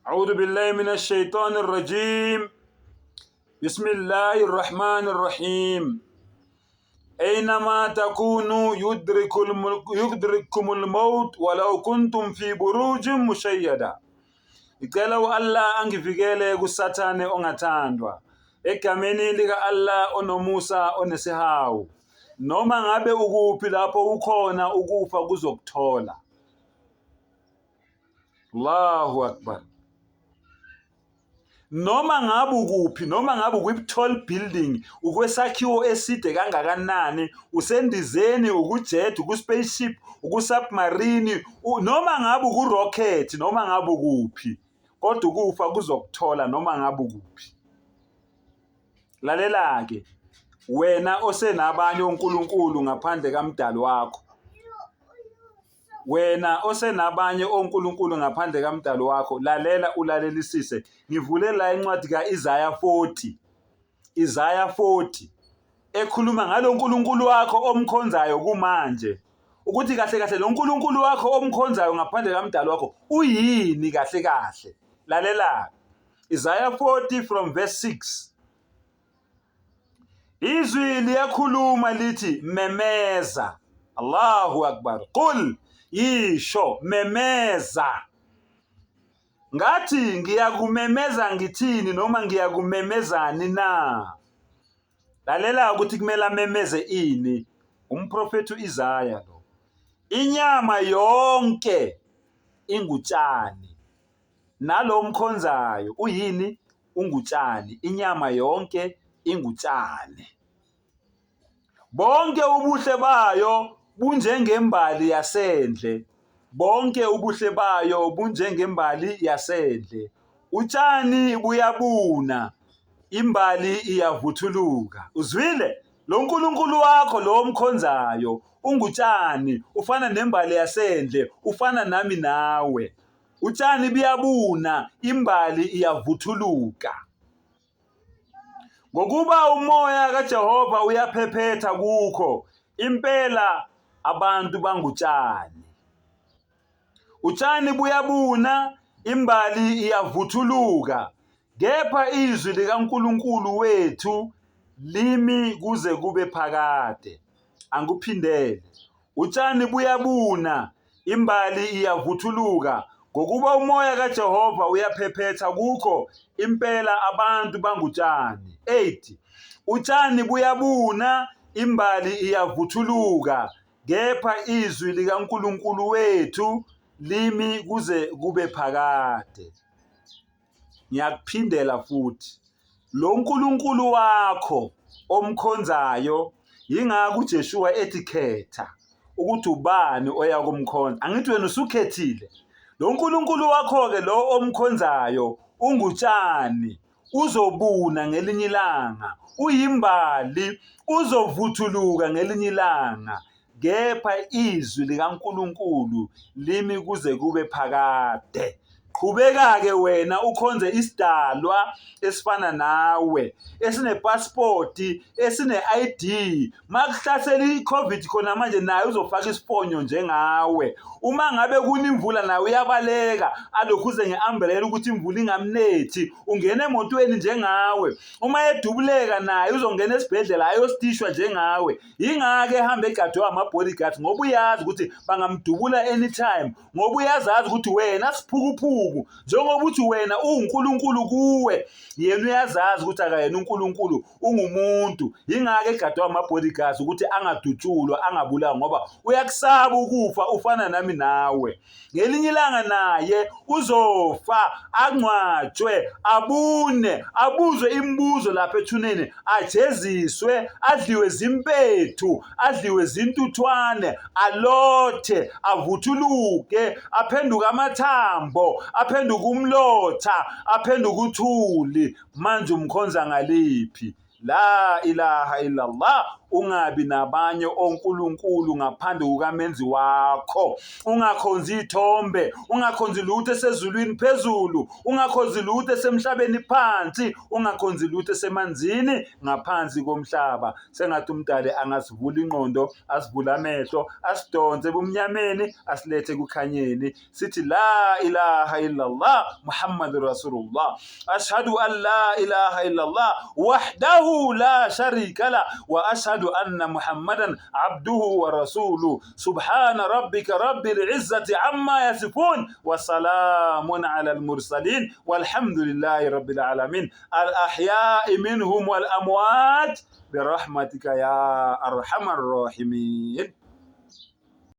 أعوذ بالله من الشيطان الرجيم بسم الله الرحمن الرحيم أينما تكونوا يدرك يدرككم الموت ولو كنتم في بروج مشيدة Ngicela u-Allah angivikele kuSathane ongathandwa egameni lika-Allah onomusa onesihawu noma ngabe ukuphi lapho ukhona ukufa kuzokuthola Allahu Akbar. Noma ngabe ukuphi, noma ngabe ukwi-tall building, ukwesakhiwo eside kangakanani, usendizeni, ukujet, uku-spaceship, uku-submarine, noma ngabe uku-rocket, noma ngabe ukuphi, kodwa ukufa kuzokuthola noma ngabe ukuphi. Lalela-ke wena osenabanye onkulunkulu ngaphandle kaMdali wakho. Wena osenabanye onkulunkulu ngaphandle kaMdali wakho, lalela ulalelisise. Ngivule la incwadi ka-Isaya 40. Isaya 40 ekhuluma ngalo nkulunkulu wakho omkhonzayo kumanje ukuthi kahle kahle lo nkulunkulu wakho omkhonzayo ngaphandle kaMdali wakho uyini kahle kahle. Lalela Isaya 40 from verse 6. Izwi liyakhuluma lithi memeza. Allahu Akbar. Qul yisho memeza. Ngathi ngiyakumemeza ngithini noma ngiyakumemezani na? Lalela ukuthi kumele amemeze ini. Umprofethi uIsaya lo. Inyama yonke ingutshani. Nalo omkhonzayo uyini? Ungutshani. Inyama yonke ingutshani. Bonke ubuhle bayo bunjengembali yasendle. Bonke ubuhle bayo bunjengembali yasendle. Utshani buyabuna, imbali iyavuthuluka. Uzwile? Lo Nkulunkulu wakho lo omkhonzayo ungutshani, ufana nembali yasendle, ufana nami nawe. Utshani buyabuna, imbali iyavuthuluka. Ngokuba umoya kaJehova uyaphephetha kukho, impela abantu bangutshani. Utshani buyabuna, imbali iyavuthuluka, kepha izwi likaNkulunkulu wethu limi kuze kube phakade. Angikuphindele. Utshani buyabuna, imbali iyavuthuluka, ngokuba umoya kaJehova uyaphephetha kukho, impela abantu bangutshani. 8 Utshani buyabuna, imbali iyavuthuluka, kepha izwi likaNkulunkulu wethu limi kuze kube phakade. Ngiyakuphindela futhi, lo Nkulunkulu wakho omkhonzayo, yingakho uJeshua ethi khetha ukuthi ubani oya kumkhonza. Angithi wena usukhethile. Lo Nkulunkulu wakho-ke lo omkhonzayo ungutshani, uzobuna ngelinye ilanga, uyimbali, uzovuthuluka ngelinye ilanga. Kepha izwi likaNkulunkulu limi kuze kube phakade. Qhubeka-ke wena ukhonze isidalwa esifana nawe, esinepasipoti, esine-ID. Makuhlasela i-COVID khona manje naye uzofaka isifonyo njengawe. Uma ngabe kuna imvula naye uyabaleka alokhuze nge-umbrella ukuthi imvula ingamnethi. Ungena emotweni njengawe. Uma edubuleka naye uzongena esibhedlela ayositishwa njengawe. Yingakho ehamba egadwe ama-bodyguards ngoba uyazi ukuthi bangamdubula anytime ngoba uyazazi ukuthi wena siphukuphuku njengoba uthi wena uwuNkulunkulu kuwe yena uyazazi ukuthi akayena uNkulunkulu ungumuntu yingakho egadwe ama-bodyguards ukuthi angadutshulwa angabulawa ngoba uyakusaba ukufa ufana nami nawe ngelinye ilanga naye uzofa angcwatshwe abune abuzwe imibuzo lapha ethuneni ajeziswe adliwe zimpethu adliwe zintuthwane alothe avuthuluke aphenduke amathambo aphenduke umlotha aphenduke uthuli manje umkhonza ngaliphi la ilaha illallah. Ungabi nabanye onkulunkulu ngaphandle kukaMenzi wakho. Ungakhonzi iy'thombe, ungakhonzi lutho esezulwini phezulu, ungakhonzi lutho esemhlabeni phansi, ungakhonzi lutho esemanzini ngaphansi komhlaba. Sengathi uMdali angasivula ingqondo, asivule amehlo, asidonse ebumnyameni, asilethe ekukhanyeni. Sithi la ilaha illallah Muhammadur Rasulullah. Ashhadu an la ilaha illallah wahdahu la sharika la wa ashhadu anna Muhammadan abduhu wa rasuluhu. Subhana rabbika rabbil izzati amma yasifun wa salamun ala al mursalin walhamdulillahi rabbil alamin. Al ahya'i minhum wal amwat birahmatika ya arhamar rahimin.